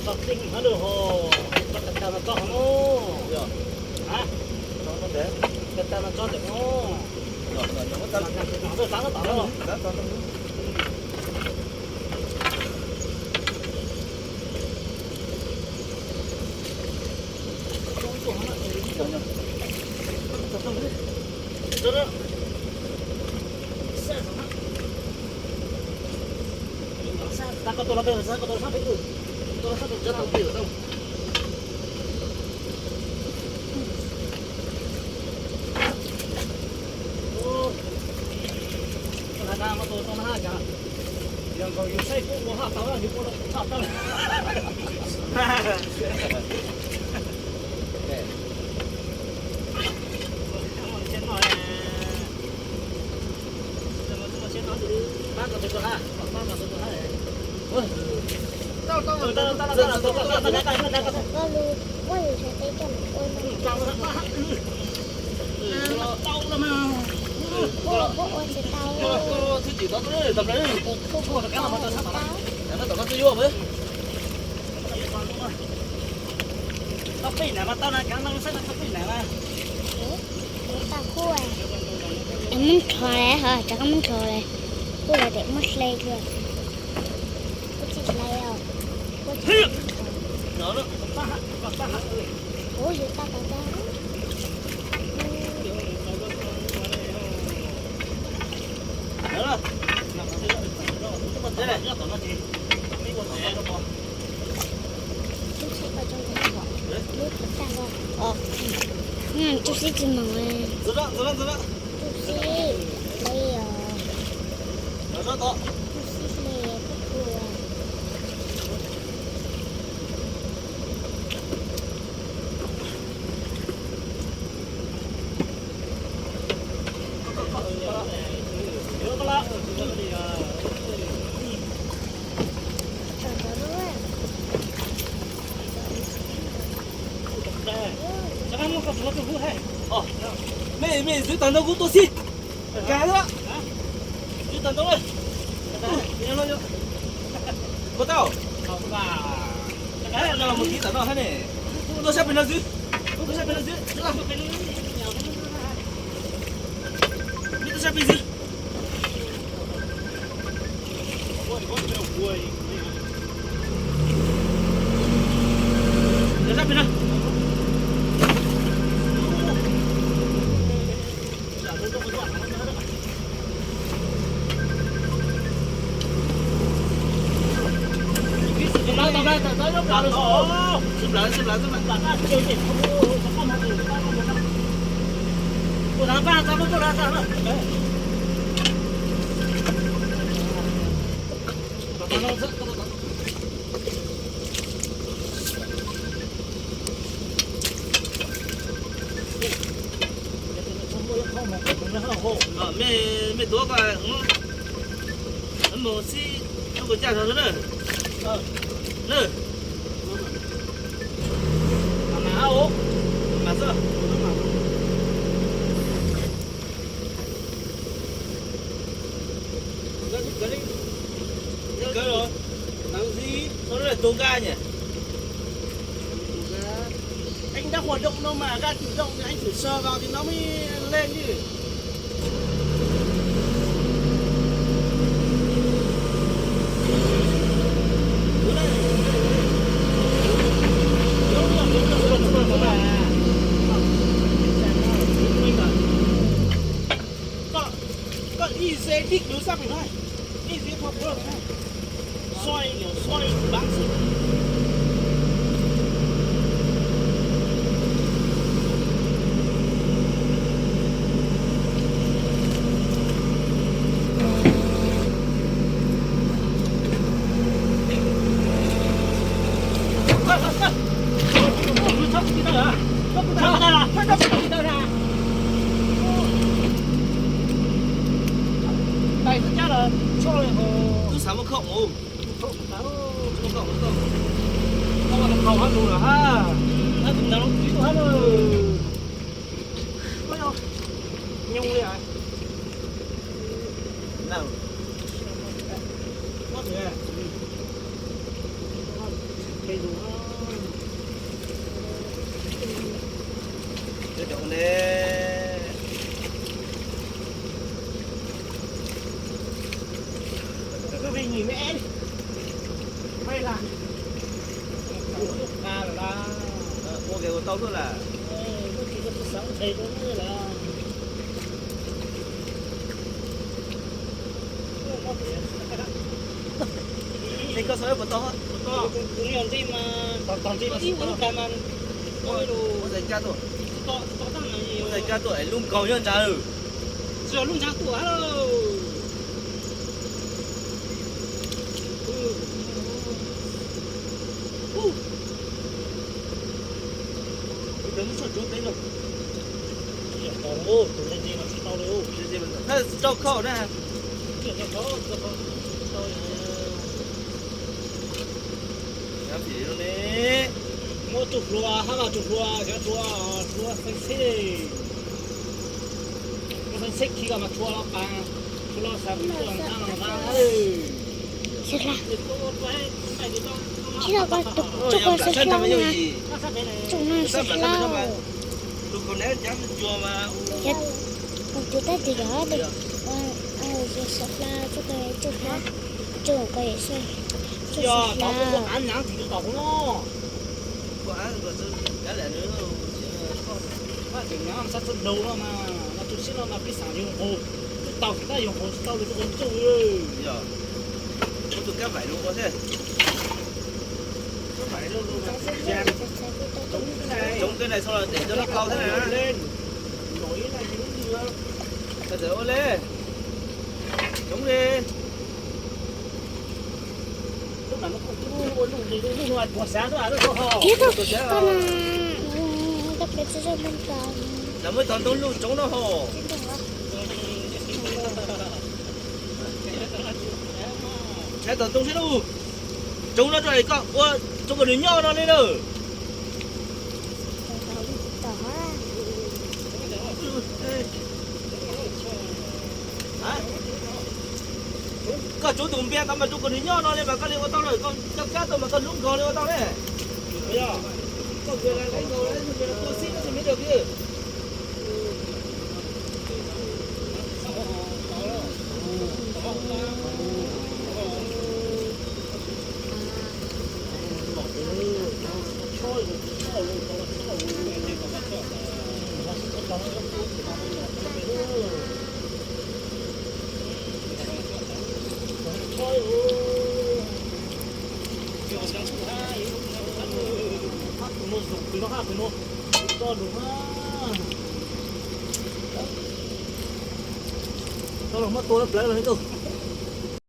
Txog txij hmo lawm ho, txog tag tag no txog no. Tag tag no txog ntawm no. Koj lus, koj lus sawv tsees coj mus ua no. Ua, koj ua tsis tau. Tes khuj khuj tau tsis tau. Tau pij na mas tau na, kav no saib tau pij na. Tau khuj, muab nrho le ho, rov qab muab nrho le. Kuj yog tias muab hle kiag. Kuj tsis hle os. Kuj tsis hle. Kuv yus tau tas tas. Lub tsheb ko zoo, lub tag ko. Tub sib tsis moom. Tub sib li os. Tub sib li, tub sib. Mej, mej zwv tag nrho kuv tuaj xib. Kag lawm. Zwv tag nrho lawm. Puas tau? Mus kiv tom no hab ne. Tuaj sab pem no xwb. Tuaj sab pem no xwb. Mej tuaj sab pem xwb. Tuaj sab pem no. Mej, mej tuav ko, mus xib, mus caj zog na. Anh đã hoạt động đâu mà ra chủ động thì anh phải sờ vào thì nó mới lên chứ. Koj, koj ib ze dik lub sab pem no, ib ze pua pua na, soi, soi bám xwb. Tub xav muab khoj mus. Khoj mus tau. Khoj mus tau. Khoj mus tau hab nus lawm hab. Hab tus ntawd lub twb hab lawm. Nyoo li. Nab, mob tes, tes Ua ke ua tau tuaj las. Es koj xav puas tau? Muab zais caj tuaj, muab zais caj tuaj es lub nkaus nyob nrad. Tsis yog lub ntshav tuaj. Rau khau na. Muab tsuj hlua, hab los tsuj hlua, cov hlua, hlua xeeb txhij. Hlua xeeb txhij khi los mas tshua los pas, tshua los xav tshua nqa los nqa. Tsis tau koj tus tsuj koj xav hlauj na, tsuj no xav hlauj. Kuv tus tab tis yog tus xav hlauj, tsuj koj tsuj hlauj, tsuj koj xav hlauj. Coob tej na, txhob los dem cov no qau thiab na. Txawm ua li coob li. Ib tug toj na, koj peb txog zoj nplooj tod. Lawv muab tog ntoo luj tsoov no ho. Tshaiv tog ntoo seb lauj. Tsoov no rau es koj ua, tsoov kom nws nyob no li na. Koj tsuav tus npias tod mas tsuav kom nws nyob no li mas koj li ua tau lawm, koj coj kab tau mas koj lub nkaus li ua tau ne. Koj nkaus li nkaus li, tua xib koj xib me dawm kiag. Tau los muab tua plawv los ib tug.